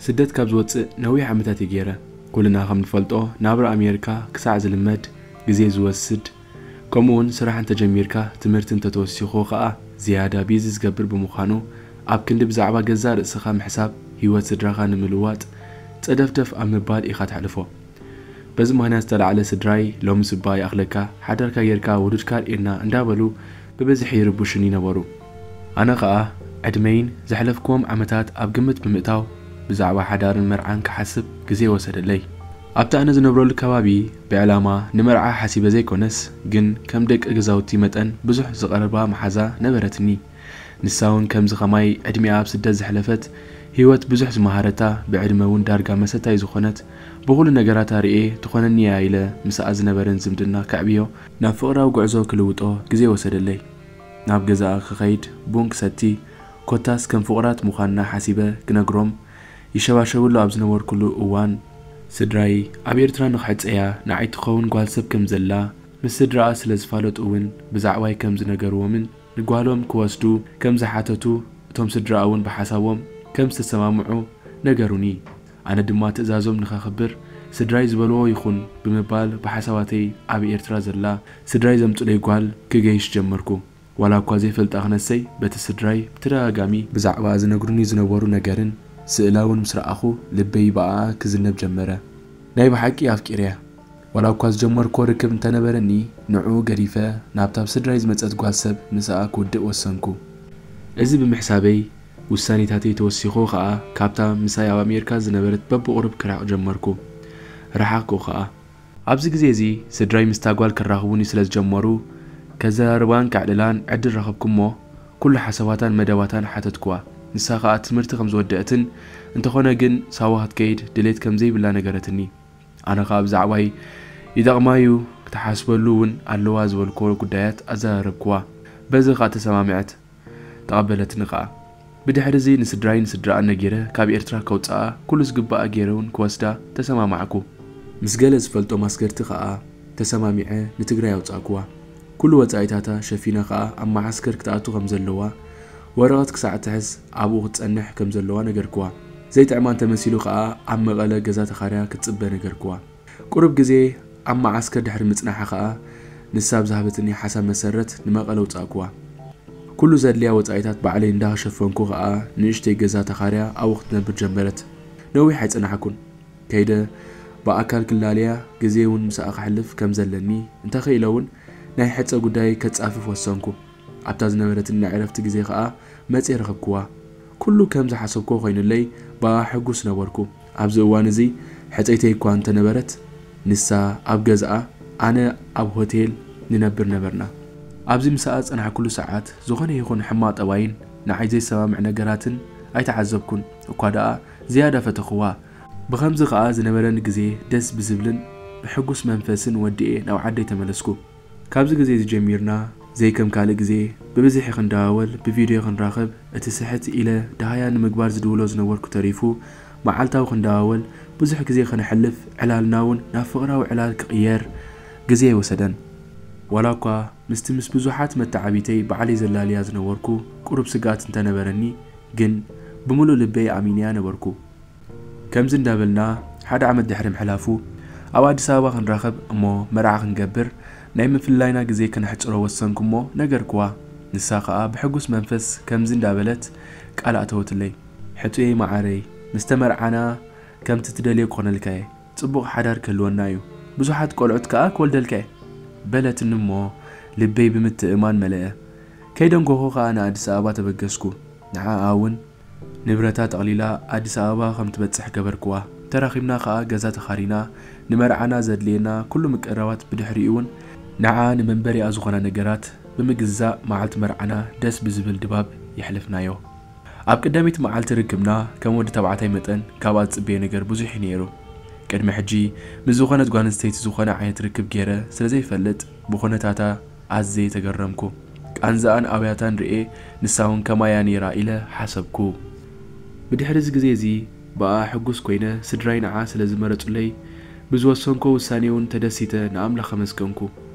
ስደት ካብ ዝወጽእ ነዊሕ ዓመታት እየ ገይረ። ኩልና ከም ንፈልጦ ናብራ ኣሜሪካ ክሳዕ ዝልመድ ግዜ ዝወስድ፣ ከምኡ እውን ስራሕ እንተጀሚርካ ትምህርቲ እንተተወሲኹ ከኣ ዝያዳ ቢዚ ዝገብር ብምዃኑ ኣብ ክንዲ ብዛዕባ ገዛእ ርእስኻ ምሕሳብ ህይወት ስድራኻ ንምልዋጥ ጸደፍደፍ ኣብ ምባል ኢኻ ተሕልፎ። በዚ ምኽንያት ዝተላዕለ ስድራይ ሎምስ እባ ይኣኽለካ፣ ሓዳርካ ጌርካ ውሉድካ ኣርእየና እንዳበሉ ብብዝሒ ይርብሹኒ ነበሩ። ኣነ ኸኣ ዕድመይን ዘሕለፍክዎም ዓመታት ኣብ ግምት ብምእታው ብዛዕባ ሓዳርን መርዓን ክሓስብ ግዜ ወሰደለይ። ኣብቲ ኣነ ዝነብረሉ ከባቢ ብዕላማ ንመርዓ ሓሲበ ዘይኮነስ ግን ከም ደቂ ገዛውቲ መጠን ብዙሕ ዝቐረባ መሓዛ ነበረትኒ። ንሳ እውን ከምዚ ኸማይ ዕድሚኣ ኣብ ስደት ዘሕለፈት፣ ህይወት ብዙሕ ዝመሃረታ፣ ብዕድመ እውን ዳርጋ መሰታይ ዝኾነት፣ ብኹሉ ነገራታ ርእየ ትኾነኒ እያ ኢለ ምስኣ ዝነበረን ዝምድና ከዕብዮ ናብ ፍቕራዊ ጉዕዞ ክልውጦ ግዜ ወሰደለይ። ናብ ገዛኣ ክኸይድ ቡን ክሰቲ፣ ኮታስ ከም ፍቑራት ምዃንና ሓሲበ ክነግሮም ይሸባሸብሉ ኣብ ዝነበርኩሉ እዋን፣ ስድራይ ኣብ ኤርትራ ንኽሕጸያ ንዓይ ትኸውን ጓል ሰብ ከም ዘላ ምስ ስድራኣ ስለ ዝፋለጡ እውን ብዛዕባይ ከም ዝነገርዎምን ንጓሎም ክወስዱ ከም ዝሓተቱ እቶም ስድራኣ እውን ብሓሳቦም ከም ዝተሰማምዑ ነገሩኒ። ኣነ ድማ ትእዛዞም ንኸኽብር ስድራይ ዝበልዎ ይኹን ብምባል ብሓሳባተይ ኣብ ኤርትራ ዘላ ስድራይ ዘምጹለይ ጓል ክገይሽ ጀመርኩ። ዋላ እኳ ዘይፈልጣ ክነሰይ በቲ ስድራይ ብተደጋጋሚ ብዛዕባኣ ዝነግሩኒ ዝነበሩ ነገርን ስእላውን ምስ ረኣኹ ልበይ ብኣኣ ክዝነብ ጀመረ። ናይ ብሓቂ ኣፍቂረያ። ዋላ እኳ ዝጀመርኮ ርክብ እንተነበረኒ ንዕኡ ገዲፈ ናብታ ኣብ ስድራይ ዝመጸት ጓል ሰብ ምስኣ ክውድእ ወሰንኩ። እዚ ብምሕሳበይ ውሳኔታተይ ተወሲኹ ኸኣ ካብታ ምሳይ ኣብ ኣሜሪካ ዝነበረት በብቑሩብ ክርሕቕ ጀመርኩ። ረሓቕኩ ኸኣ። ኣብዚ ግዜ እዚ ስድራይ ምስታ ጓል ክራኽቡኒ ስለ ዝጀመሩ ከዘራርባን ከዕልላን ዕድል ረኸብኩ እሞ ኩሉ ሓሳባታን መደባታን ሓተትኩዋ። ንሳ ኸኣ ትምህርቲ ከም ዝወደአትን እንተኾነ ግን ሳዋ ክትከይድ ድሌት ከም ዘይብላ ነገረትኒ። ኣነ ኸኣ ብዛዕባይ ይጠቕማዩ ክትሓስበሉ እውን ኣለዋ ዝበልክዎ ጉዳያት ኣዘራረብክዋ። በዚ ኸኣ ተሰማምዐት። ተቐበለትኒ ኸኣ። ብድሕሪ እዚ ንስድራይ ንስድራኣን ነጊረ ካብ ኤርትራ ከውጽኣ ኩሉ ዝግባኣ ገይረ እውን ክወስዳ ተሰማማዕኩ። ምስ ገለ ዝፈልጦም ኣስገርቲ ኸኣ ተሰማሚዐ ንትግራይ ኣውጻእክዋ። ኩሉ ወጻኢታታ ሸፊና ኸኣ ኣብ መዓስከር ክትኣቱ ከም ዘለዋ፣ ወረቐት ክሳዕ ትሕዝ ኣብኡ ክትጸንሕ ከም ዘለዋ ነገርክዋ። ዘይጥዕማ እንተመሲሉ ኸኣ ኣብ መቐለ ገዛ ተኻርያ ክትጽበ ነገርክዋ። ቁሩብ ግዜ ኣብ መዓስከር ድሕሪ ምጽናሓ ኸኣ ንሳ ኣብ ዝሃበትኒ ሓሳብ መሰረት ንመቐለ ኣውጻእክዋ። ኩሉ ዘድልያ ወጻኢታት ባዕለይ እንዳሸፈንኩ ኸኣ ንእሽተይ ገዛ ተኻርያ ኣብኡ ክትነብር ጀመረት። ነዊሕ ኣይጸናሕኩን። ከይደ ብኣካል ክላለያ ግዜ እውን ምስኣ ከሕልፍ ከም ዘለኒ እንተኽኢለ እውን ናይ ሕጸ ጉዳይ ከጻፍፍ ወሰንኩ። ኣብታ ዝነበረትኒ ናይ ዕረፍቲ ግዜ ኸኣ መጽየ ረኸብክዋ። ኩሉ ከም ዝሓሰብክዎ ኮይኑለይ ብኣ ሕጉስ ነበርኩ። ኣብዚ እዋን እዚ ሕጸይተይ እኳ እንተነበረት ንሳ ኣብ ገዝኣ ኣነ ኣብ ሆቴል ንነብር ነበርና። ኣብዚ ምስኣ ዝጸናሕኩሉ ሰዓት ዝኾነ ይኹን ሕማቕ ጠባይን ንዓይ ዘይሰማምዕ ነገራትን ኣይተዓዘብኩን። እኳ ደኣ ዝያዳ ፈተኽዋ። ብኸምዚ ኸኣ ዝነበረኒ ግዜ ደስ ብዝብልን ብሕጉስ መንፈስን ወዲኤ ናብ ዓደይ ተመለስኩ። ካብዚ ግዜ እዚ ጀሚርና ዘይከም ካልእ ግዜ ብብዝሒ ክንደዋወል ብቪድዮ ክንራኸብ እቲ ስሕት ኢለ ደሃያ ንምግባር ዝድውሎ ዝነበርኩ ተሪፉ መዓልታዊ ክንደዋወል ብዙሕ ግዜ ከነሕልፍ ዕላልና እውን ናብ ፍቕራዊ ዕላል ክቕየር ግዜ ኣይወሰደን። ዋላ እኳ ምስቲ ምስ ብዙሓት መተዓቢተይ ባዕለይ ዘላልያ ዝነበርኩ ቁሩብ ስግኣት እንተነበረኒ ግን ብምሉእ ልበይ ኣሚነያ ነበርኩ። ከምዚ እንዳበልና ሓደ ዓመት ድሕሪ ምሕላፉ ኣብ ኣዲስ ኣበባ ክንራኸብ እሞ መርዓ ክንገብር ናይ ምፍልላይና ግዜ ከነሕጽሮ ወሰንኩ እሞ ነገርክዋ። ንሳ ኸኣ ብሕጉስ መንፈስ ከምዚ እንዳበለት ቃል ኣእተወትለይ። ሕጡየይ መዓረይ፣ ምስ ተመርዓና ከምቲ ትደልዮ ክኾነልካ እየ። ጽቡቕ ሓዳር ክህልወና እዩ። ብዙሓት ቆልዑት ከኣ ክወልደልካ እየ። በለትኒ እሞ ልበይ ብምትእምማን መለአ። ከይደንጎኹ ከኣ ንኣዲስ ኣበባ ተበገስኩ። ንዓኣ እውን ንብረታ ጠቕሊላ ኣዲስ ኣበባ ከም ትበጽሕ ገበርክዋ። ተራኺብና ከኣ ገዛ ተኻሪና ንመርዓና ዘድልየና ኩሉ ምቅርራባት ብድሕሪኡ እውን ንዓኣ ንመንበሪኣ ዝኾና ነገራት ብምግዛእ መዓልቲ መርዓና ደስ ብዝብል ድባብ የሕለፍናዮ። ኣብ ቀዳመይቲ መዓልቲ ርክብና ከም ወዲ ተባዕታይ መጠን ካብኣ ዝጽበዮ ነገር ብዙሕ እዩ ነይሩ። ቅድሚ ሕጂ ምስ ዝኾነት ጓል ኣንስተይቲ ዝኾነ ዓይነት ርክብ ገይረ ስለ ዘይፈልጥ ብኹነታታ ኣዝየ ተገረምኩ። ቃንዛኣን ኣውያታን ርኤ ንሳ እውን ከማያ ነይራ ኢለ ሓሰብኩ። ብድሕሪ እዚ ግዜ እዚ ብኣኣ ሕጉስ ኮይነ ስድራይ ንዓ ስለ ዝመረጹለይ ብዝወሰንኮ ውሳኔ እውን ተደሲተ ንኣምላኽ ኣመስገንኩ።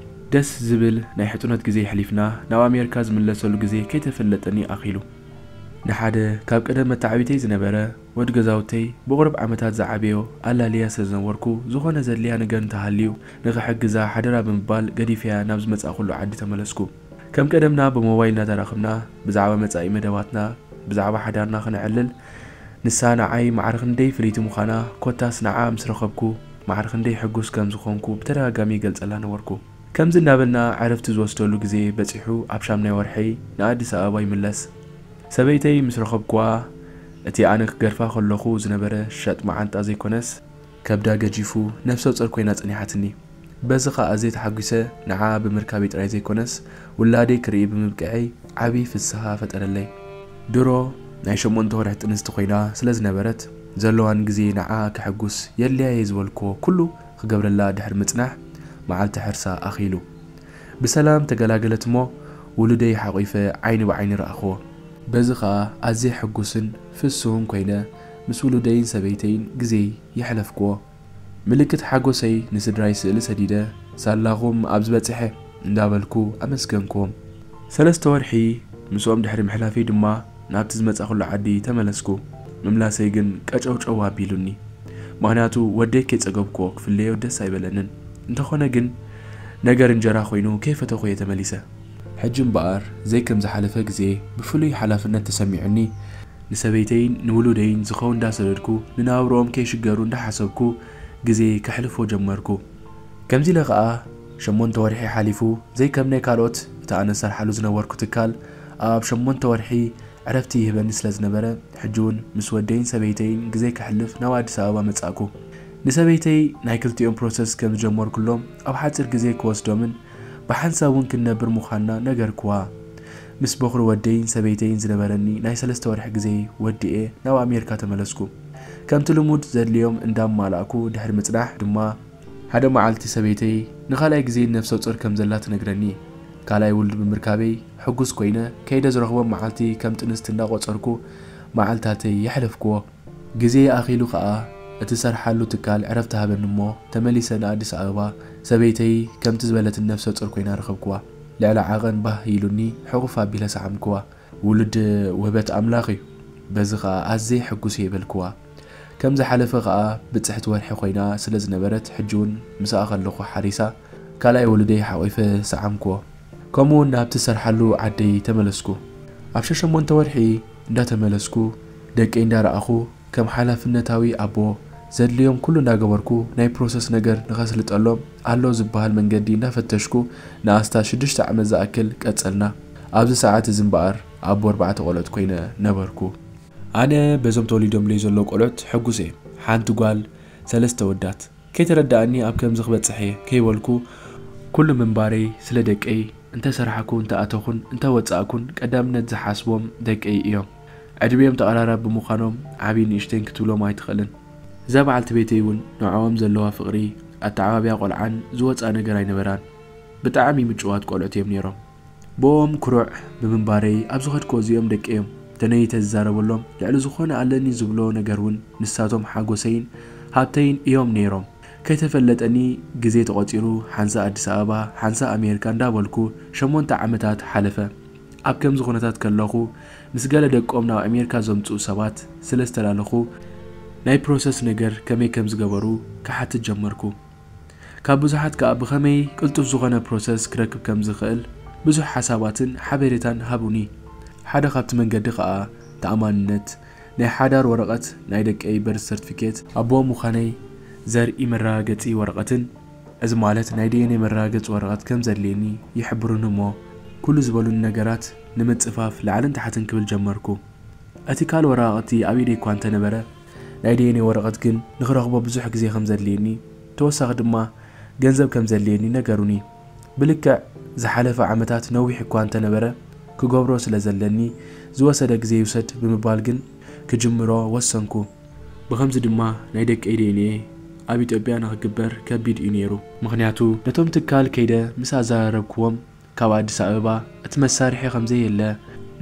ደስ ዝብል ናይ ሕጹነት ግዜ የሕሊፍና ናብ ኣሜሪካ ዝምለሰሉ ግዜ ከይተፈለጠኒ ኣኺሉ። ንሓደ ካብ ቀደም መተዓቢተይ ዝነበረ ወድ ገዛውተይ ብቑሩብ ዓመታት ዝዓበዮ ኣላልያ ስለ ዝነበርኩ፣ ዝኾነ ዘድልያ ነገር እንተሃልዩ ንኽሕግዛ ሓደራ ብምባል ገዲፈያ ናብ ዝመጻእኩሉ ዓዲ ተመለስኩ። ከም ቀደምና ብሞባይል እናተራኸብና ብዛዕባ መጻኢ መደባትና፣ ብዛዕባ ሓዳርና ክነዕልል፣ ንሳ ንዓይ ማዕረ ክንደይ ፍልይቲ ምዃና፣ ኮታስ ንዓ ምስ ረኸብኩ ማዕረ ክንደይ ሕጉስ ከም ዝኾንኩ ብተደጋጋሚ ይገልጸላ ነበርኩ። ከምዚ እናበልና ዕረፍቲ ዝወስደሉ ግዜ በጺሑ፣ ኣብ ሻምናይ ወርሒ ንኣዲስ ኣበባ ይምለስ። ሰበይተይ ምስ ረኸብኩዋ፣ እቲ ኣነ ክገርፋ ከለኹ ዝነበረ ሸጥ መዓንጣ ዘይኮነስ፣ ከብዳ ገጂፉ ነፍሰ ጾር ኮይና ጸኒሓትኒ። በዚ ኸኣ ኣዝየ ተሓጒሰ፣ ንዓ ብምርካበይ ጥራይ ዘይኮነስ፣ ውላደይ ክርኢ ብምብቅዐይ ዓቢ ፍስሃ ፈጠረለይ። ድሮ ናይ ሸሞንተ ወርሒ ጥንስቲ ኮይና ስለ ዝነበረት፣ ዘለዋን ግዜ ንዓ ከሐጉስ የድልያ እየ ዝበልክዎ ኩሉ ክገብረላ ድሕሪ ምጽናሕ፣ መዓልቲ ሕርሳ ኣኺሉ። ብሰላም ተገላገለት እሞ፣ ውሉደይ ሓቒፈ ዓይኒ ብዓይኒ ረኣኽዎ። በዚ ኸኣ ኣዝየ ሕጉስን ፍሱህን ኮይነ፣ ምስ ውሉደይን ሰበይተይን ግዜይ የሕለፍክዎ። ምልክት ሓጎሰይ ንስድራይ ስእሊ ሰዲደ፣ ሳላኹም ኣብዚ በጺሐ እንዳበልኩ ኣመስገንክዎም። ሰለስተ ወርሒ ምስኦም ድሕሪ ምሕላፈይ ድማ ናብቲ ዝመጻኹሉ ዓዲ ተመለስኩ። ምምላሰይ ግን ቀጨውጨው ኣቢሉኒ። ምኽንያቱ ወደይ ከይጸገብክዎ ክፍለዮ ደስ ኣይበለንን። እንተኾነ ግን ነገር እንጀራ ኮይኑ ከይፈተኹ እየ ተመሊሰ። ሕጂ እምበኣር ዘይከም ዝሓለፈ ግዜ ብፍሉይ ሓላፍነት ተሰሚዑኒ ንሰበይተይን ንውሉደይን ዝኸውን እንዳሰደድኩ፣ ንናብርኦም ከይሽገሩ እንዳሓሰብኩ ግዜ ከሕልፎ ጀመርኩ። ከምዚ ኢለ ኸኣ ሸሞንተ ወርሒ ሓሊፉ፣ ዘይከም ናይ ካልኦት፣ እቲ ኣነ ዝሰርሓሉ ዝነበርኩ ትካል ኣብ ሸሞንተ ወርሒ ዕረፍቲ ይህበኒ ስለ ዝነበረ፣ ሕጂ እውን ምስ ወደይን ሰበይተይን ግዜ ከሕልፍ ናብ ኣዲስ ኣበባ መጻእኩ። ንሰበይተይ ናይ ክልቲኦም ፕሮሰስ ከም ዝጀመርኩሎም፣ ኣብ ሓጺር ግዜ ክወስዶምን ብሓንሳብ እውን ክንነብር ምዃንና ነገርክዋ። ምስ በኹሪ ወደይን ሰበይተይን ዝነበረኒ ናይ ሰለስተ ወርሒ ግዜ ወዲኤ ናብ ኣሜሪካ ተመለስኩ። ከምቲ ልሙድ ዘድልዮም እንዳማላእኩ ድሕሪ ምጽናሕ ድማ፣ ሓደ መዓልቲ ሰበይተይ ንኻልኣይ ግዜ ነፍሰ ጾር ከም ዘላ ትነግረኒ። ካልኣይ ውሉድ ብምርካበይ ሕጉስ ኮይነ፣ ከይደ ዝረኽቦም መዓልቲ ከም ጥንስቲ እንዳቆጸርኩ መዓልታተይ የሕለፍክዎ። ግዜ ኣኺሉ ኸኣ እቲ ሰርሓሉ ትካል ዕረፍቲ ሃበኒ እሞ፣ ተመሊሰ ንኣዲስ ኣበባ ሰበይተይ ከምቲ ዝበለትን ነፍሰ ጾር ኮይና ረኸብክዋ። ልዕሊ ዓቐን ባህ ኢሉኒ፣ ሕቑፍ ኣቢለ ሰዓምክዋ። ውሉድ ውህበት ኣምላኽ እዩ፣ በዚ ኸኣ ኣዝየ ሕጉስ እየ በልክዋ። ከም ዝሓለፈ ኸኣ ብጽሕቲ ወርሒ ኮይና ስለ ዝነበረት፣ ሕጂ እውን ምስኣ ከለኹ ሓሪሳ፣ ካልኣይ ውሉደይ ሓቒፈ ሰዓምክዎ። ከምኡ እውን ናብቲ ዝሰርሓሉ ዓደይ ተመለስኩ። ኣብ ሸሞንተ ወርሒ እንዳተመለስኩ፣ ደቀይ እንዳረኣኹ፣ ከም ሓላፍነታዊ ኣቦ ዘድልዮም ኩሉ እንዳገበርኩ፣ ናይ ፕሮሰስ ነገር ንኸስልጠሎም ኣሎ ዝበሃል መንገዲ እንዳፈተሽኩ፣ ንኣስታት ሽዱሽተ ዓመት ዝኣክል ቀጸልና። ኣብዚ ሰዓት እዚ እምበኣር ኣቦ ኣርባዕተ ቆልዑት ኮይነ ነበርኩ። ኣነ በዞም ተወሊዶምለይ ዘለዉ ቆልዑት ሕጉስ እየ። ሓንቲ ጓል፣ ሰለስተ ወዳት። ከይተረድኣኒ ኣብ ከምዚ ክበጽሕ እየ ከይበልኩ፣ ኩሉ ምንባረይ ስለ ደቀይ፣ እንተ ሰራሕኩ፣ እንተ ኣተኹን እንተ ወጻእኩን ቀዳምነት ዝሓስቦም ደቀይ እዮም። ዕድሚኦም ተቐራራቢ ብምዃኖም ዓብዪ ንእሽተይን ክትብሎም ኣይትኽእልን። እዛ በዓልቲ ቤተይ እውን ንዕኦም ዘለዋ ፍቕሪ፣ ኣተዓባብያ ቆልዓን ዝወጻ ነገር ኣይነበራን። ብጣዕሚ ምጭዋት ቆልዑት እዮም ነይሮም። ብኦም ኩሩዕ ብምንባረይ ኣብ ዝኸድክዎ እዚኦም ደቀይ እዮም፣ ተነይተ ዝዛረበሎም ልዕሊ ዝኾነ ኣለኒ ዝብሎ ነገር እውን ንሳቶም ሓጎሰይን ሃብተይን እዮም ነይሮም። ከይተፈለጠኒ ግዜ ተቖጺሩ ሓንሳ ኣዲስ ኣበባ፣ ሓንሳ ኣሜሪካ እንዳበልኩ ሸሞንተ ዓመታት ሓለፈ። ኣብ ከምዚ ኩነታት ከለኹ ምስ ገለ ደቆም ናብ ኣሜሪካ ዘምጽኡ ሰባት ስለ ዝተላለኹ ናይ ፕሮሰስ ነገር ከመይ ከም ዝገበሩ ክሓትት ጀመርኩ። ካብ ብዙሓት ከኣ ብኸመይ ቅልጡፍ ዝኾነ ፕሮሰስ ክረክብ ከም ዝኽእል ብዙሕ ሓሳባትን ሓበሬታን ሃቡኒ። ሓደ ካብቲ መንገዲ ከኣ ተኣማንነት፣ ናይ ሓዳር ወረቐት፣ ናይ ደቀይ በርዝ ሰርቲፊኬት፣ ኣቦ ምዃነይ ዘርኢ መረጋገጺ ወረቐትን፣ እዚ ማለት ናይ ዲ ኤን ኤ መረጋገጺ ወረቐት ከም ዘድልየኒ ይሕብሩኒ እሞ፣ ኩሉ ዝበሉኒ ነገራት ንምጽፋፍ ላዕልን ታሕትን ክብል ጀመርኩ። እቲ ካልእ ወረቓቕቲ ኣብ ኢደይ እኳ እንተነበረ፣ ናይ ዲ ኤን ኤ ወረቐት ግን ንኽረኽቦ ብዙሕ ግዜ ከም ዘድልየኒ፣ ተወሳኺ ድማ ገንዘብ ከም ዘድልየኒ ነገሩኒ። ብልክዕ ዝሓለፈ ዓመታት ነዊሕ እኳ እንተነበረ፣ ክገብሮ ስለ ዘለኒ ዝወሰደ ግዜ ይውሰድ ብምባል ግን ክጅምሮ ወሰንኩ። ብኸምዚ ድማ ናይ ደቀይ ዲ ኤን ኤ ኣብ ኢትዮጵያ ንኽግበር ከቢድ እዩ ነይሩ። ምኽንያቱ ነቶም ትካል ከይደ ምስ ኣዘራረብክዎም፣ ካብ ኣዲስ ኣበባ እቲ መሳርሒ ከም ዘየለ፣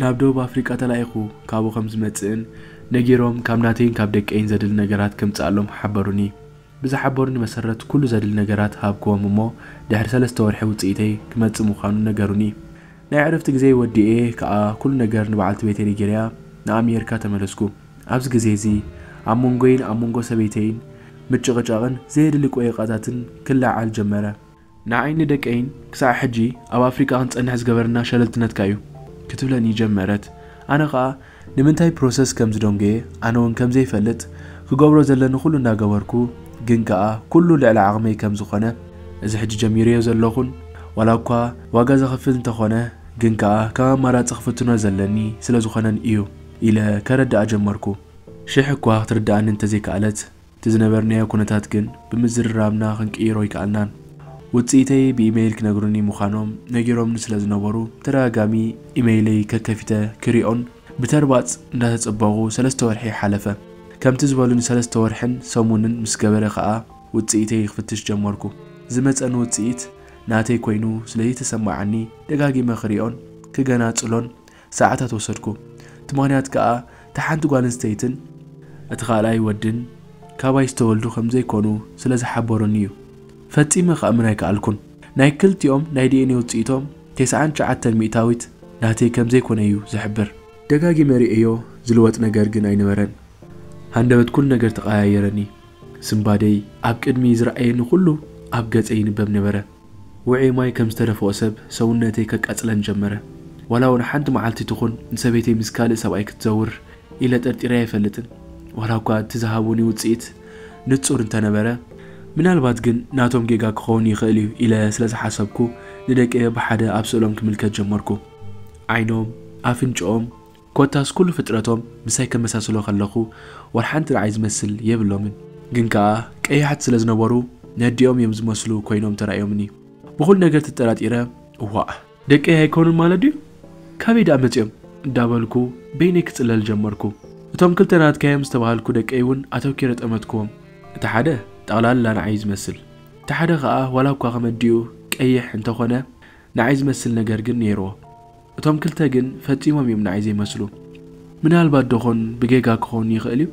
ናብ ደቡብ ኣፍሪቃ ተላኢኹ ካብኡ ከም ዝመጽእን ነጊሮም፣ ካብ ናተይን ካብ ደቀይን ዘድሊ ነገራት ከምጽኣሎም ሓበሩኒ። ብዝሓበሩኒ መሰረት ኩሉ ዘድሊ ነገራት ሃብክዎም እሞ፣ ድሕሪ ሰለስተ ወርሒ ውጽኢተይ ክመጽእ ምዃኑ ነገሩኒ። ናይ ዕረፍቲ ግዜ ወዲኤ ከኣ ኩሉ ነገር ንበዓልቲ ቤተይ ነጊረያ። ንኣሜሪካ ተመለስኩ። ኣብዚ ግዜ እዚ ኣብ መንጎይን ኣብ መንጎ ሰበይተይን ምጭቕጫቕን ዘየድሊ ቆየቃታትን ክለዓል ጀመረ። ንዓይን ንደቀይን ክሳዕ ሕጂ ኣብ ኣፍሪቃ ክንጸንሕ ዝገበረና ሸለልትነትካ እዩ ክትብለኒ ጀመረት። ኣነ ኸኣ ንምንታይ ፕሮሰስ ከም ዝደንጎየ ኣነ እውን ከም ዘይፈልጥ ክገብሮ ዘለኒ ኩሉ እንዳገበርኩ፣ ግን ከኣ ኩሉ ልዕሊ ዓቕመይ ከም ዝኾነ፣ እዚ ሕጂ ጀሚረዮ ዘለኹን ዋላ እኳ ዋጋ ዘኽፍል እንተኾነ፣ ግን ከኣ ከም ኣማራጺ ክፍትኖ ዘለኒ ስለ ዝኾነን እዩ ኢለ ከረድኣ ጀመርኩ። ሽሕ እኳ ክትርድኣኒ እንተዘይከኣለት፣ እቲ ዝነበርናዮ ኩነታት ግን ብምዝርራብና ክንቅይሮ ኣይከኣልናን። ውጽኢተይ ብኢሜይል ክነግሩኒ ምዃኖም ነጊሮምኒ ስለ ዝነበሩ፣ ተደጋጋሚ ኢሜይለይ ከከፊተ ክሪኦን ብተርባጽ እንዳተጸበቑ ሰለስተ ወርሒ ሓለፈ። ከምቲ ዝበሉኒ ሰለስተ ወርሕን ሰሙንን ምስ ገበረ ከኣ ውጽኢተይ ክፍትሽ ጀመርኩ። ዝመጸኒ ውጽኢት ናተይ ኮይኑ ስለ ዘይተሰማዓኒ ደጋጊመ ክሪኦን ክገናጽሎን ሰዓታት ወሰድኩ። እቲ ምኽንያት ከኣ እታ ሓንቲ ጓል ኣንስተይትን እቲ ካልኣይ ወድን ካባይ ዝተወልዱ ከም ዘይኮኑ ስለ ዝሓበሩኒ እዩ። ፈጺመ ክኣምን ኣይከኣልኩን። ናይ ክልቲኦም ናይ ዲኤንኤ ውጽኢቶም ተስዓን ትሽዓተን ሚእታዊት ናተይ ከም ዘይኮነ እዩ ዝሕብር። ደጋጊመ ርእዮ ዝልወጥ ነገር ግን ኣይነበረን። ሃንደበት ኩሉ ነገር ተቐያየረኒ። ስንባደይ ኣብ ቅድሚ ዝረኣየኒ ኩሉ ኣብ ገጸይ ይንበብ ነበረ። ውዑይ ማይ ከም ዝተደፍኦ ሰብ ሰውነተይ ከቃጽለን ጀመረ። ዋላ እውን ሓንቲ መዓልቲ ትኹን ንሰበይተይ ምስ ካልእ ሰብኣይ ክትዘውር ኢለ ጠርጢረ ኣይፈልጥን። ዋላ እኳ እቲ ዝሃቡኒ ውጽኢት ንጹር እንተነበረ፣ ምናልባት ግን ናቶም ጌጋ ክኸውን ይኽእል እዩ ኢለ ስለ ዝሓሰብኩ ንደቂ ብሓደ ኣብ ስእሎም ክምልከት ጀመርኩ። ዓይኖም፣ ኣፍንጭኦም፣ ኮታስ ኩሉ ፍጥረቶም ምሳይ ከመሳስሎ ከለኹ ዋላ ሓንቲ ንዓይ ዝመስል የብሎምን። ግን ከኣ ቀያሕቲ ስለ ዝነበሩ ነዲኦም እዮም ዝመስሉ ኮይኖም ተራእዮምኒ። ብኹሉ ነገር ተጠራጢረ፣ እዋእ፣ ደቀይ ኣይኮኑን ማለት ድዩ? ካበይ ደኣ መጺኦም? እንዳበልኩ በይነይ ክጽለል ጀመርኩ። እቶም ክልተ ናትካዮም ዝተባሃልኩ ደቀይ እውን ኣተኪረ ጠመትክዎም። እቲ ሓደ ጠቕላላ ንዓይ ዝመስል፣ እቲ ሓደ ከኣ ዋላ እኳ ከመዲኡ ቀይሕ እንተኾነ ንዓይ ዝመስል ነገር ግን ነይርዎ። እቶም ክልተ ግን ፈጺሞም እዮም ንዓይ ዘይመስሉ። ምናልባት ደኾን ብጌጋ ክኸውን ይኽእል እዩ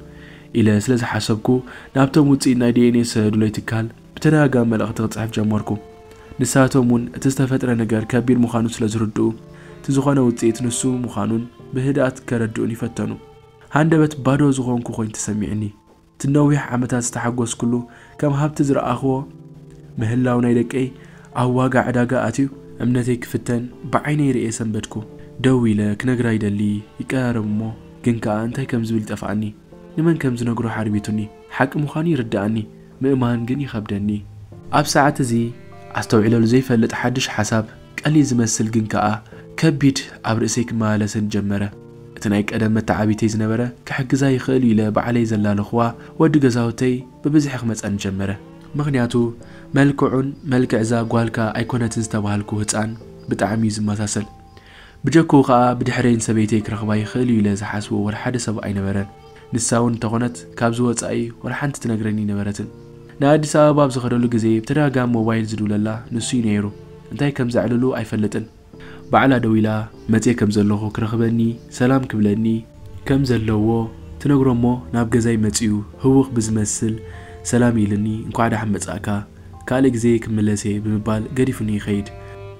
ኢለ ስለ ዝሓሰብኩ ናብቶም ውጽኢት ናይ ዲኤንኤ ዝሰደዱለይ ትካል ብተደጋጋሚ መልእኽቲ ክጽሕፍ ጀመርኩ። ንሳቶም እውን እቲ ዝተፈጥረ ነገር ከቢድ ምዃኑ ስለ ዝርድኡ፣ እቲ ዝኾነ ውጽኢት ንሱ ምዃኑን ብህድኣት ከረድኡን ይፈተኑ። ሃንደበት ባዶ ዝኾንኩ ኮይኑ ተሰሚዕኒ። እቲ ነዊሕ ዓመታት ዝተሓጎስኩሉ ከም ሃብቲ ዝረኣኽዎ ምህላው ናይ ደቀይ ኣብ ዋጋ ዕዳጋ ኣትዩ እምነተይ ክፍተን ብዓይነይ ርእየ ሰንበድኩ። ደው ኢለ ክነግራ ይደሊ ይቀራረብ እሞ ግን ከኣ እንታይ ከም ዝብል ይጠፍኣኒ። ንመን ከም ዝነግሮ ሓርቢቱኒ። ሓቂ ምዃኑ ይርድኣኒ። ምእማን ግን ይኸብደኒ። ኣብ ሰዓት እዚ ኣስተውዒለሉ ዘይፈልጥ ሓድሽ ሓሳብ ቀሊል ዝመስል ግን ከኣ ከቢድ ኣብ ርእሰይ ክመላለሰን ጀመረ። እቲ ናይ ቀደም መተዓቢተይ ዝነበረ ክሕግዛ ይኽእል ኢለ ባዕለይ ዘላለኹዋ ወዲ ገዛውተይ ብብዝሒ ክመጸኒ ጀመረ። ምኽንያቱ መልክዑን መልክዕ እዛ ጓልካ ኣይኮነትን ዝተባሃልኩ ህጻን ብጣዕሚ እዩ ዝመሳሰል። ብጀክኡ ከኣ ብድሕረይ ንሰበይተይ ክረኽባ ይኽእል እዩ ኢለ ዝሓስቦ ወላ ሓደ ሰብ ኣይነበረን። ንሳ እውን እንተኾነት ካብዚ ወጻኢ ወላ ሓንቲ ትነግረኒ ኣይነበረትን። ንኣዲስ ኣበባ ኣብ ዝኸደሉ ግዜ ብተደጋጋሚ ሞባይል ዝድውለላ ንሱ እዩ ነይሩ። እንታይ ከም ዘዕልሉ ኣይፈልጥን። ባዕላ ደዊላ መጽየ ከም ዘለኹ ክረኽበኒ፣ ሰላም ክብለኒ ከም ዘለዎ ትነግሮ እሞ ናብ ገዛይ መጽዩ ህውኽ ብዝመስል ሰላም ኢልኒ፣ እንኳዕ ደሓን መጻእካ፣ ካልእ ግዜ ክምለስ እየ ብምባል ገዲፉኒ ይኸይድ።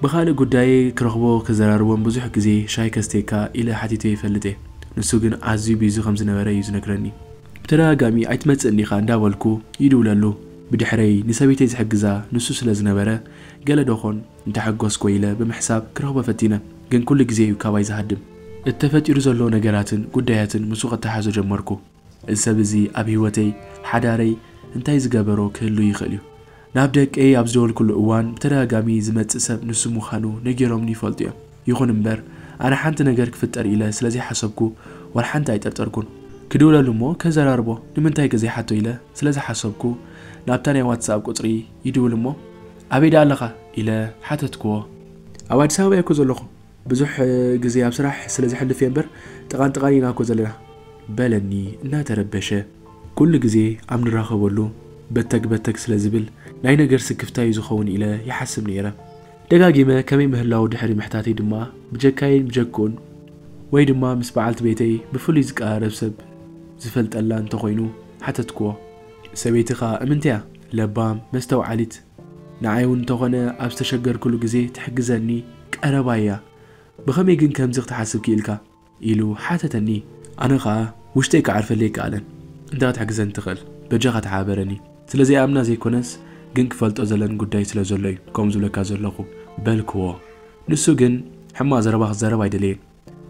ብኻልእ ጉዳየይ ክረኽቦ ክዘራርቦን ብዙሕ ግዜ ሻይ ከስትየካ ኢለ ሓቲተዮ ይፈልጥ እየ። ንሱ ግን ኣዝዩ ቢዚ ከም ዝነበረ እዩ ዝነግረኒ። ብተደጋጋሚ ኣይትመጽእን ዲኻ እንዳበልኩ ይድውለሉ። ብድሕረይ ንሰበይተይ ዝሕግዛ ንሱ ስለ ዝነበረ ገለ ደኾን እንተሓጎስኮ ኢለ ብምሕሳብ ክረኽቦ ፈቲነ። ግን ኩሉ ግዜ እዩ ካባይ ዝሃድም። እቲ ተፈጢሩ ዘሎ ነገራትን ጉዳያትን ምስኡ ከተሓዞ ጀመርኩ። እዚ ሰብ እዚ ኣብ ህይወተይ፣ ሓዳረይ እንታይ ዝገበሮ ክህሉ ይኽእል እዩ? ናብ ደቀይ ኣብ ዝደወልኩሉ እዋን ብተደጋጋሚ ዝመጽእ ሰብ ንሱ ምዃኑ ነጊሮምኒ ይፈልጡ እዮም። ይኹን እምበር ኣነ ሓንቲ ነገር ክፍጠር ኢለ ስለ ዘይሓሰብኩ ዋላ ሓንቲ ኣይጠርጠርኩን። ክድውለሉ እሞ ከዘራርቦ ንምንታይ ከ ዘይሓቶ ኢለ ስለ ዝሓሰብኩ ናብታ ናይ ዋትስኣፕ ቁጽሪ ይድውል እሞ ኣበይ ደኣ ኣለኻ ኢለ ሓተትክዎ። ኣብ ኣዲስ ኣበባ እየ እኮ ዘለኹ። ብዙሕ ግዜ ኣብ ስራሕ ስለ ዘሕልፍ እየ እምበር ጥቓን ጥቓን ኢና እኮ ዘለና በለኒ እናተረበሸ። ኩሉ ግዜ ኣብ ንራኸበሉ በተግ በተግ ስለ ዝብል ናይ ነገር ስክፍታ እዩ ዝኸውን ኢለ ይሓስብ ነይረ። ደጋጊመ ከመይ ምህላዉ ድሕሪ ምሕታተይ ድማ ብጀካይን ብጀክኡን ወይ ድማ ምስ በዓልቲ ቤተይ ብፍሉይ ዝቀራረብ ሰብ ዝፈልጠላ እንተኾይኑ ሓተትክዎ። ሰበይትኻ እምንትያ? ለባም፣ መስተውዓሊት፣ ንዓይ እውን እንተኾነ ኣብ ዝተሸገርኩሉ ግዜ ትሕግዘኒ ቀረባይ እያ። ብኸመይ ግን ከምዚ ክትሓስብ ክኢልካ? ኢሉ ሓተተኒ። ኣነ ኸኣ ውሽጠይ ክዓርፈለይ ኣይከኣለን። እንታይ ክትሕግዘን ትኽእል? በጃኻ ተሓበረኒ። ስለ ዘይኣምና ዘይኮነስ፣ ግን ክፈልጦ ዘለኒ ጉዳይ ስለ ዘሎ እዩ ከምኡ ዝብለካ ዘለኹ፣ በልክዎ። ንሱ ግን ሕማቕ ዘረባ ክዛረብ ኣይደለየን።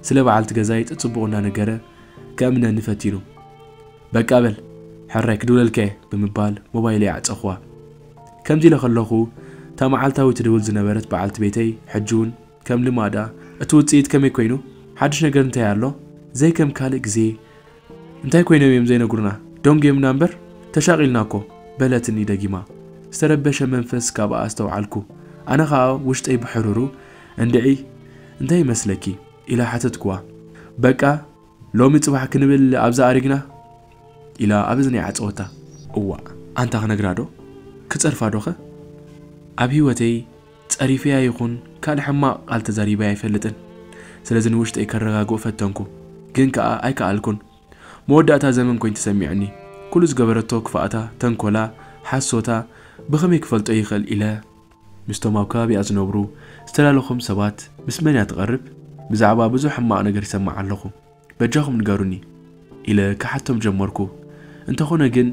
ስለ በዓልቲ ገዛይ ጽጽቡቕ እናነገረ ከእምነኒ ፈቲኑ። በቃ በል፣ ሕራይ ክድውለልካ እየ ብምባል ሞባይለይ ኣዕጸኹዋ። ከምዚ ኢለ ከለኹ፣ እታ መዓልታዊ ትድውል ዝነበረት በዓልቲ ቤተይ ሕጂ እውን ከም ልማዳ፣ እቲ ውጽኢት ከመይ ኮይኑ? ሓድሽ ነገር እንታይ ኣሎ? ዘይከም ካልእ ግዜ እንታይ ኮይኖም እዮም ዘይነግሩና? ደንጉዮምና እምበር፣ ተሻቒልና እኮ፣ በለትኒ ደጊማ። ዝተረበሸ መንፈስ ካብኣ ኣስተውዓልኩ። ኣነ ኸኣ ውሽጠይ ብሕሩሩ፣ እንድዒ፣ እንታይ ይመስለኪ? ኢለ ሓተትኩዋ። በቃ፣ ሎሚ ጽባሕ ክንብል ኣብዛ ኣሪግና? ኢላ ኣብ እዝነይ ዓጸወታ። እዋእ፣ ኣንታ ክነግራ ዶ? ክጸርፋ ዶኸ? ኣብ ህይወተይ ጸሪፈያ ይኹን ካልእ ሕማቕ ቃል ተዛሪበያ ኣይፈልጥን። ስለዚ ንውሽጠይ ከረጋግኦ ፈተንኩ፣ ግን ከኣ ኣይከኣልኩን። መወዳእታ ዘመን ኮይኑ ተሰሚዑኒ። ኩሉ ዝገበረቶ ክፍኣታ፣ ተንኮላ፣ ሓሶታ ብኸመይ ክፈልጦ ይኽእል ኢለ ምስቶም ኣብ ከባቢኣ ዝነብሩ ዝተላለኹም ሰባት፣ ምስ መን እያ ትቐርብ? ብዛዕባ ብዙሕ ሕማቕ ነገር ይሰምዕ ኣለኹ። በጃኹም ንገሩኒ ኢለ ክሓቶም ጀመርኩ። እንተኾነ ግን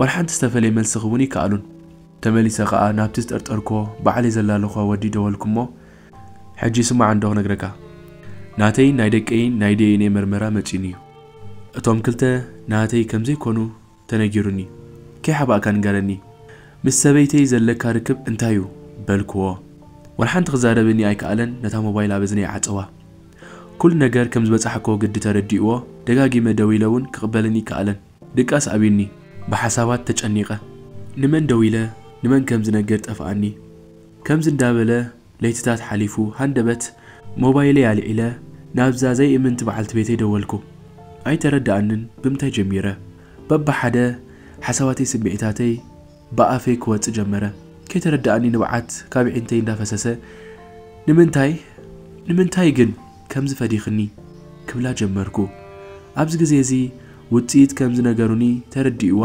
ዋላ ሓንቲ ዝተፈለየ መልሲ ክህቡኒ ኣይከኣሉን። ተመሊሰ ኸኣ ናብቲ ዝጠርጠርኮ ባዕለይ ዘላለኹዋ ወዲ ደወልኩ እሞ፣ ሕጂ ስማዕ እንዶ ክነግረካ። ናተይን ናይ ደቀይን ናይ ዲ ኤን ኤ መርመራ መጺኡኒ እዩ። እቶም ክልተ ናተይ ከም ዘይኮኑ ተነጊሩኒ። ከይሓባእካ ንገረኒ። ምስ ሰበይተይ ዘለካ ርክብ እንታይ እዩ? በልክዎ። ዋላ ሓንቲ ክዛረበኒ ኣይከኣለን፣ ነታ ሞባይል ኣብ እዝነይ ዓጸዋ። ኩሉ ነገር ከም ዝበጻሕኮ ግዲ ተረዲእዎ፣ ደጋጊመ ደዊለ እውን ክቕበለኒ ኣይከኣለን። ድቃስ ኣብዩኒ። ብሓሳባት ተጨኒቐ። ንመን ደዊለ፣ ንመን ከም ዝነግር ጠፍኣኒ። ከምዚ እንዳበለ ለይትታት ሓሊፉ፣ ሃንደበት ሞባይለይ ኣልዒለ ናብዛ ዘይእምንቲ በዓልቲ ቤተይ ደወልኩ። ኣይተረድኣንን ብምንታይ ጀሚረ። በብሓደ ሓሳባተይ ስምዒታተይ ብኣፈይ ክወጽእ ጀመረ። ከይተረድኣኒ ንብዓት ካብ ኣዒንተይ እንዳፈሰሰ፣ "ንምንታይ? ንምንታይ ግን ከምዚ ፈዲኽኒ?" ክብላ ጀመርኩ። ኣብዚ ግዜ እዚ ውጽኢት ከም ዝነገሩኒ ተረዲእዋ፣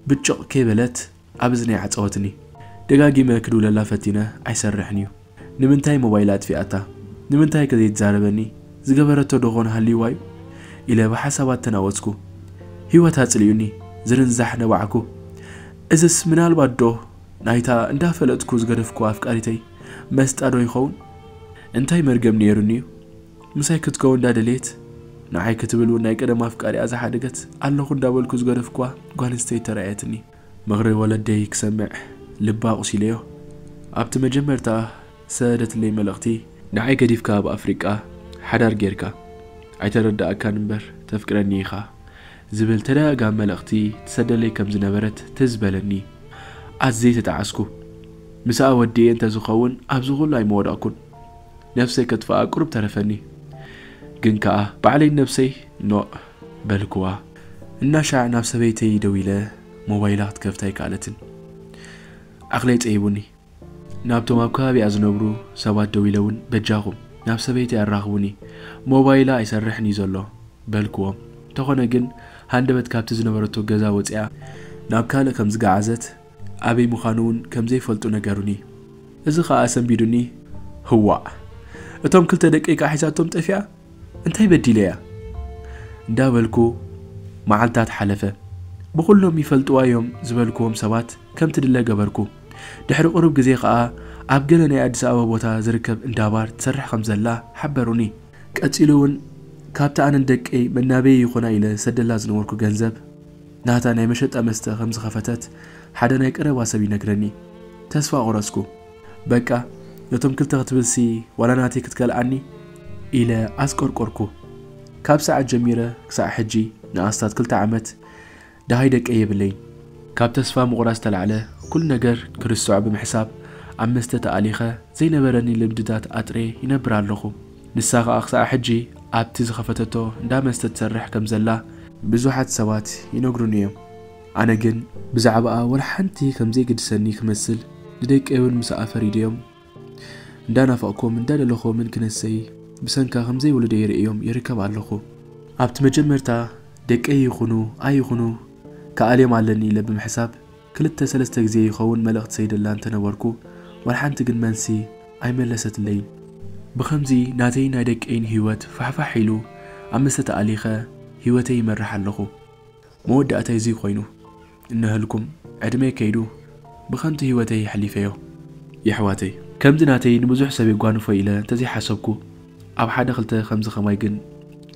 ብጭቕ ከይበለት ኣብ እዝነይ ዓጸወትኒ። ደጋጊመ ክድውለላ ፈቲነ፣ ኣይሰርሕን እዩ። ንምንታይ ሞባይላ ኣጥፊኣታ? ንምንታይ ከ ዘይትዛረበኒ? ዝገበረቶ ዶ ኾን ሃልይዋ እዩ? ኢለ ብሓሳባት ተናወጽኩ። ህይወት ኣጽሊኡኒ፣ ዝርንዛሕ ነባዕኩ። እዝስ ምናልባት ዶ ናይታ እንዳፈለጥኩ ዝገደፍኩ ኣፍቃሪተይ መስጣ ዶ ይኸውን? እንታይ መርገም ነይሩኒ እዩ? ምሳይ ክትከውን እንዳደለየት፣ ንዓይ ክትብል እውን ናይ ቀደም ኣፍቃሪኣ ዝሓደገት ኣለኹ እንዳበልኩ ዝገደፍኩዋ ጓል ኣንስተይቲ ተራእየትኒ። ምኽሪ ወለደይ ክሰምዕ ልባ ኣቑሲለዮ። ኣብቲ መጀመርታ ዝሰደትለይ መልእኽቲ፣ "ንዓይ ገዲፍካ ኣብ ኣፍሪቃ ሓዳር ጌርካ፣ ኣይተረድኣካን እምበር ተፍቅረኒ ኢኻ" ዝብል ተደጋጋሚ መልእኽቲ ትሰደለይ ከም ዝነበረት ትዝ በለኒ። ኣዝየ ተጣዓስኩ። ምስኣ ወዲኤ እንተዝኸውን ኣብዚ ኩሉ ኣይምወደቕኩን። ነፍሰይ ከጥፍኣ ቁሩብ ተረፈኒ። ግን ከኣ ባዕለይ ነብሰይ ኖእ በልክዋ። እናሻዕ ናብ ሰበይተይ ደዊለ ሞባይላ ክትከፍታ ኣይከኣለትን። ዓቕለይ ጸይቡኒ። ናብቶም ኣብ ከባቢኣ ዝነብሩ ሰባት ደዊለ እውን፣ "በጃኹም ናብ ሰበይተይ ኣራኽቡኒ፣ ሞባይላ ኣይሰርሕን እዩ ዘሎ" በልክዎም። እንተኾነ ግን ሃንደበት ካብቲ ዝነበረቶ ገዛ ወጺኣ ናብ ካልእ ከም ዝገዓዘት፣ ኣበይ ምዃኑ እውን ከም ዘይፈልጡ ነገሩኒ። እዚ ኸኣ ኣሰንቢዱኒ። "ህዋእ! እቶም ክልተ ደቀይ ከኣ ሒዛቶም ጠፊኣ? እንታይ በዲለ እያ?" እንዳበልኩ መዓልታት ሓለፈ። ብኹሎም ይፈልጥዋ እዮም ዝበልክዎም ሰባት ከም ትድለ ገበርኩ። ድሕሪ ቁሩብ ግዜ ኸኣ ኣብ ገለ ናይ ኣዲስ ኣበባ ቦታ ዝርከብ እንዳ ባር ትሰርሕ ከም ዘላ ሓበሩኒ። ቀጺሉ እውን ካብቲ ኣነን ደቀይ መናበዪ ይኾና ኢለ ሰደላ ዝነበርኩ ገንዘብ ናታ ናይ መሸጣ መስተ ከም ዝኸፈተት ሓደ ናይ ቀረባ ሰብ ይነግረኒ። ተስፋ ቆረጽኩ። በቃ ነቶም ክልተ ክትብልሲ ዋላ ናተይ ክትከልኣኒ ኢለ ኣስቆርቆርኩ። ካብ ሰዓት ጀሚረ ክሳዕ ሕጂ ንኣስታት ክልተ ዓመት ደሃይ ደቀይ የብለይን። ካብ ተስፋ ምቑራጽ ዝተላዕለ ኩሉ ነገር ክርስዖ ብምሕሳብ ኣብ መስተ ተኣሊኸ ዘይነበረኒ ልምድታት ኣጥርየ ይነብር ኣለኹ። ንሳ ኸኣ ክሳዕ ሕጂ ኣብቲ ዝኸፈተቶ እንዳ መስተ ትሰርሕ ከም ዘላ ብዙሓት ሰባት ይነግሩኒ እዮም። ኣነ ግን ብዛዕባኣ ወላ ሓንቲ ከም ዘይግድሰኒ ክመስል፣ ንደቀይ እውን ምስኣ ፈሪደዮም እንዳናፈቕኮምን እንዳደለኾምን ክነሰይ ብሰንካ ከም ዘይውልደይ ርእዮም ይርከብ ኣለኹ። ኣብቲ መጀመርታ ደቀይ ይኹኑ ኣይኹኑ ክኣልዮም ኣለኒ ኢለ ብምሕሳብ ክልተ ሰለስተ ግዜ ይኸውን መልእኽቲ ሰይደላ እንተነበርኩ፣ ዋላ ሓንቲ ግን መልሲ ኣይመለሰትለይን። ብኸምዚ ናተይን ናይ ደቀይን ህይወት ፋሕፋሕ ኢሉ ኣብ መስተ ተኣሊኸ ህይወተይ ይመርሕ ኣለኹ። መወዳእታይ እዚ ኮይኑ እነህልኩም ዕድመይ ከይዱ ብኸንቱ ህይወተይ የሕሊፈዮ። የሕዋተይ፣ ከምዚ ናተይ ንብዙሕ ሰብ የጓንፎ ኢለ እንተዘይሓሰብኩ፣ ኣብ ሓደ ክልተ ከምዚ ኸማይ ግን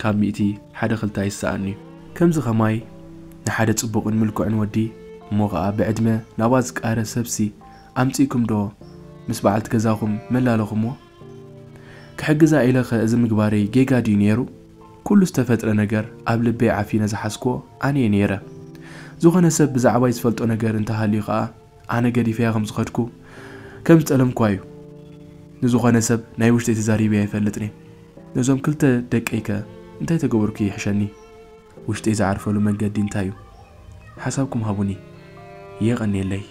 ካብ ሚእቲ ሓደ ክልተ ኣይሰኣን እዩ። ከምዚ ኸማይ ንሓደ ጽቡቕን ምልኩዕን ወዲ፣ እሞ ኸኣ ብዕድመ ናባ ዝቃረ ሰብሲ ኣምጺእኩም ዶ ምስ በዓልቲ ገዛኹም መላለኹምዎ? ክሕግዛ ኢለኸ እዚ ምግባረይ ጌጋ ድዩ ነይሩ? ኩሉ ዝተፈጥረ ነገር ኣብ ልበይ ዓፊነ ዝሓዝክዎ ኣነየ ነይረ። ዝኾነ ሰብ ብዛዕባይ ዝፈልጦ ነገር እንተሃልዩ ኸኣ ኣነ ገዲፈያ ከም ዝኸድኩ ከም ዝጠለምኳ እዩ። ንዝኾነ ሰብ ናይ ውሽጠይ ተዛሪበያ ኣይፈልጥን እየ። ነዞም ክልተ ደቀይከ እንታይ ተገበርኩ ይሕሸኒ? ውሽጠይ ዝዓርፈሉ መንገዲ እንታይ እዩ? ሓሳብኩም ሃቡኒ። የቐንየለይ።